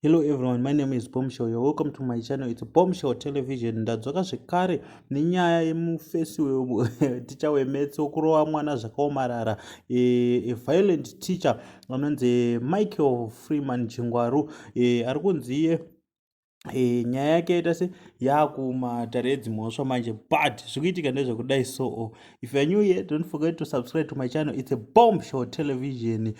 Hello everyone, my name is Bombshell. You're welcome to my channel. It's Bombshell Television. Ndadzoka zvekare nenyaya yemufesi weticha wemaths wokurova mwana zvakaomarara, a violent teacher anonzi Michael Freeman Chingwaru, ari kunzi iye nyaya yake yaita se yakumatare edzimhosva manje, but zviri kuitika ndezvekudai. So if you are new here, don't forget to subscribe to my channel. It's a Bombshell Television,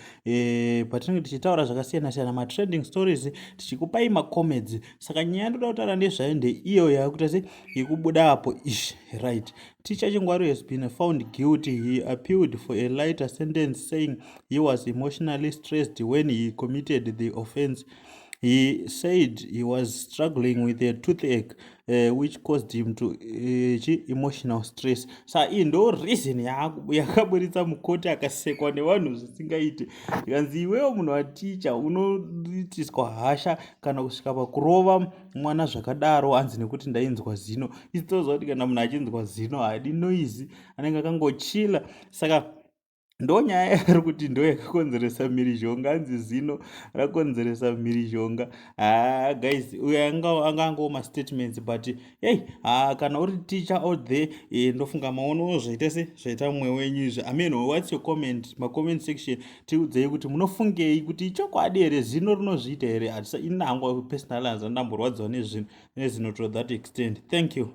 patinenge tichitaura zvakasiyana siyana, matrending stories, tichikupai macomeds. Saka nyaya ndoda kutaura ndezvayo ndeiyo yakuita se yekubuda apo ish. Right, teacher Chingwaru has been found guilty. He appealed for a lighter sentence, saying he was emotionally stressed when he committed the offense. He said he was struggling with a toothache, which caused him to emotional stress. Sa iyi ndo reason yakaburitsa mukoti, akasekwa nevanhu zvisingaiti. Ikanzi iwewo munhu waticha unoitiswa hasha kana kusvika pakurova mwana zvakadaro, hanzi nekuti ndainzwa zino. Isitoziva kuti kana munhu achinzwa zino haadi noise, anenge akangochila. Saka ndo nyaya iri kuti ndo yakakonzeresa mhirizhonga, anzi zino rakonzeresa mhirizhonga. Ha guys, uyo anga angowo mastatements, but hey, ha, kana uri teacher out there, ndofunga maonowo zvaita se zvaita mumwe wenyu izvi. Amen. What's your comment? Macomment section, tiudzei kuti munofungei, kuti ichokwadi here, zino rinozviita here? Hatisa inangwa personal, hanzi ndamborwadziwa nezvino nezino to that extent. Thank you.